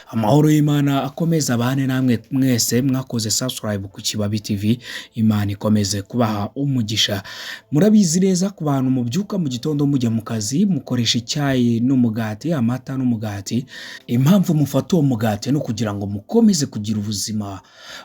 Amahoro y'Imana akomeze abane namwe mwese mwakoze subscribe ku Kibabi TV. Imana ikomeze kubaha umugisha. Murabizi neza, ku bantu mubyuka mu gitondo mujya mu kazi, mukoresha icyayi n'umugati, amata n'umugati. Impamvu mufata uwo mugati ni ukugira ngo mukomeze kugira ubuzima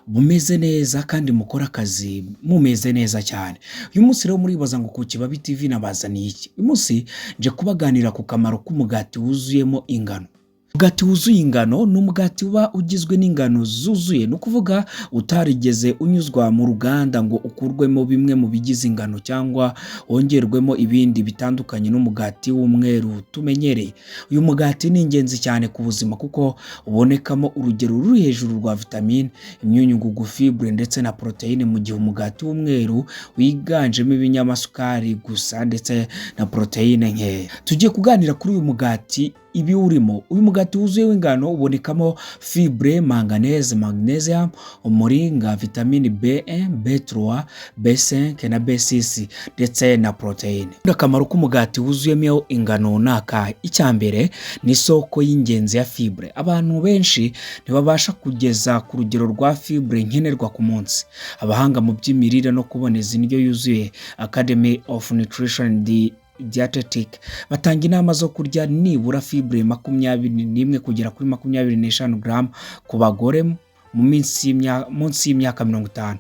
bumeze neza kandi mukore akazi mumeze neza cyane. Uyu munsi rero muribaza ngo ku Kibabi TV nabazaniye iki? Uyu munsi nje kubaganira ku kamaro k'umugati wuzuyemo ingano. Umugati wuzuye ingano ni umugati uba ugizwe n'ingano zuzuye, ni ukuvuga utarigeze unyuzwa mu ruganda ngo ukurwemo bimwe mu bigize ingano cyangwa wongerwemo ibindi bitandukanye n'umugati w'umweru tumenyereye. Uyu mugati ni ingenzi cyane ku buzima kuko ubonekamo urugero ruri hejuru rwa vitamine, imyunyungugu, fibre ndetse na poroteyine, mu gihe umugati w'umweru wiganjemo ibinyamasukari gusa ndetse na poroteyine nkeya. Tugiye kuganira kuri uyu mugati, ibiwurimo. Uyu mugati wuzuye w'ingano ubonekamo fibre, manganese, magnesium, umuringa, vitamini B1, B3, B5 na B6 ndetse na poroteyine. Akamaro k'umugati wuzuyemo ingano ni akahe? Icya mbere ni isoko y'ingenzi ya fibre. Abantu benshi ntibabasha kugeza ku rugero rwa fibre nkenerwa ku munsi. Abahanga mu by'imirire no kuboneza indyo yuzuye, Academy of Nutrition and Dietetic, batanga inama zo kurya nibura fibre 21 kugera kuri 25 garamu ku bagore mu minsi munsi y'imyaka 50,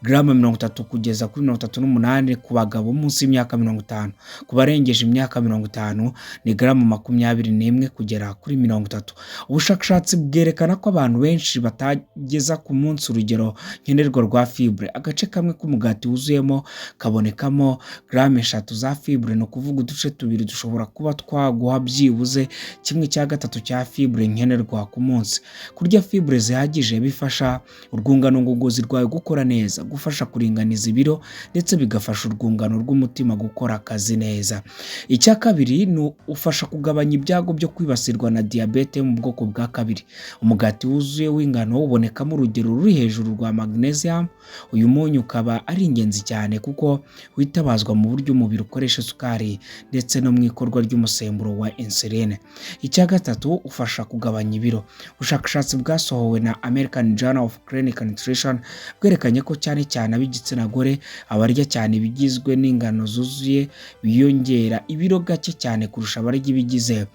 garama 30 kugeza kuri 38 ku bagabo munsi y'imyaka 50. Ku barengeje imyaka 50 ni garama 21 kugera kuri 30. Ubushakashatsi bwerekana ko abantu benshi batageza ku munsi urugero nkenerwa rwa fibre. Agace kamwe k'umugati wuzuyemo kabonekamo garama 3 za fibre, ni ukuvuga uduce tubiri dushobora kuba twaguha byibuze 1/3 cya fibre nkenerwa ku munsi. Kurya fibre zihagije bifasha urwungano ngogozi rwawe gukora neza, gufasha kuringaniza ibiro ndetse bigafasha urwungano rw'umutima gukora akazi neza. Icya kabiri ni ufasha kugabanya ibyago byo kwibasirwa na diyabete yo mu bwoko bwa kabiri. Umugati wuzuye w'ingano ubonekamo urugero ruri hejuru rwa magnesium. Uyu munyu ukaba ari ingenzi cyane kuko witabazwa mu buryo umubiri ukoresha isukari ndetse no mu ikorwa ry'umusemburo wa insuline. Icya gatatu, ufasha kugabanya ibiro. Ubushakashatsi bwasohowe na American Journal of Clinical Nutrition bwerekanye ko cyane cyane ab'igitsina gore, abarya cyane ibigizwe n'ingano zuzuye biyongera ibiro gake cyane kurusha abarya ibigize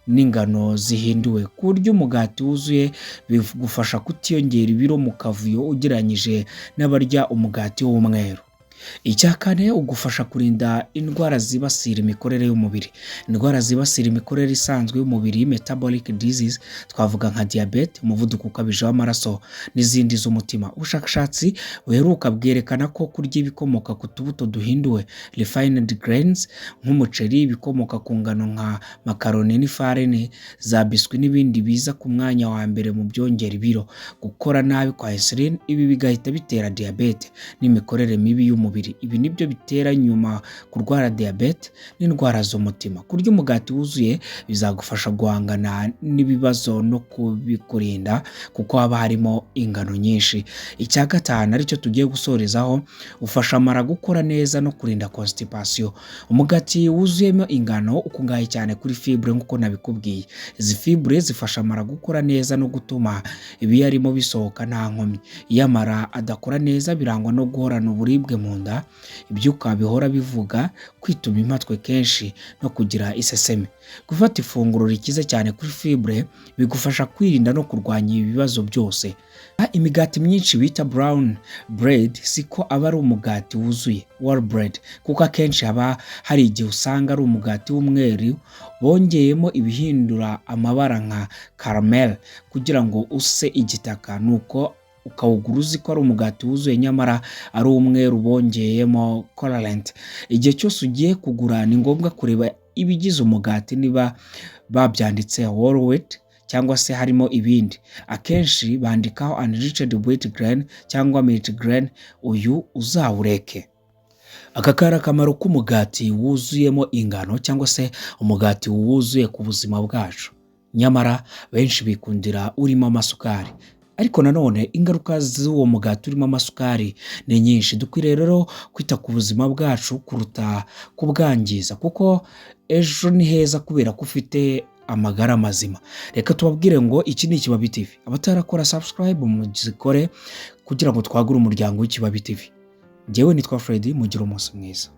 n'ingano zihinduwe. Kurya umugati wuzuye bigufasha kutiyongera ibiro mu kavuyo ugereranyije n'abarya umugati w'umweru. Icya kane, ugufasha kurinda indwara zibasira imikorere y'umubiri. Indwara zibasira imikorere isanzwe y'umubiri, metabolic disease, twavuga nka diyabete, umuvuduko ukabije w'amaraso n'izindi z'umutima. Ubushakashatsi buheruka bwerekana ko kurya ibikomoka ku tubuto duhinduwe, refined grains, nk'umuceri, ibikomoka ku ngano nka makaroni n'ifarini za biswi n'ibindi, biza ku mwanya wa mbere mu byongera ibiro, gukora nabi kwa insulin, ibi bigahita bitera diyabete n'imikorere mibi y'umubiri. Ibi nibyo bitera nyuma kurwara diyabete n'indwara z'umutima. Kurya umugati wuzuye bizagufasha guhangana n'ibibazo no kubikurinda kuko haba harimo ingano nyinshi. Icya gatanu, aricyo tugiye gusorezaho, ufasha amara gukora neza no kurinda constipation. Umugati wuzuyemo ingano ukungahaye cyane kuri fibre nk'uko nabikubwiye. Izi fibre zifasha amara gukora neza no gutuma ibiyarimo bisohoka nta nkomyi. Iyo amara adakora neza, birangwa no guhorana uburibwe mu nda, ibyuka bihora bivuga, kwituma impatwe kenshi no kugira iseseme. Gufata ifunguro rikize cyane kuri fibre bigufasha kwirinda no kurwanya ibi bibazo byose. Imigati myinshi bita brown bread siko aba ari umugati wuzuye, whole bread, kuko akenshi haba hari igihe usanga ari umugati w'umweru bongeyemo ibihindura amabara nka caramel kugira ngo use igitaka, nuko ukawugura uzi ko ari umugati wuzuye, nyamara ari umweru bongeyemo colorant. Igihe cyose ugiye kugura, ni ngombwa kureba ibigize umugati niba babyanditse whole wheat cyangwa se harimo ibindi. Akenshi bandikaho unenriched wheat grain cyangwa multigrain, uyu uzawureke. Aka kari akamaro k'umugati wuzuyemo ingano cyangwa se umugati wuzuye ku buzima bwacu. Nyamara benshi bikundira urimo amasukari, ariko nanone ingaruka z'uwo mugati urimo amasukari ni nyinshi. Dukwiriye rero kwita ku buzima bwacu kuruta kubwangiza, kuko ejo ni heza kubera ko ufite amagara mazima. Reka tubabwire ngo iki ni Ikibabi TV. Abatarakora subscribe muzikore kugira ngo twagure umuryango w'Ikibabi TV. Njyewe nitwa Freddy, mugire umunsi mwiza.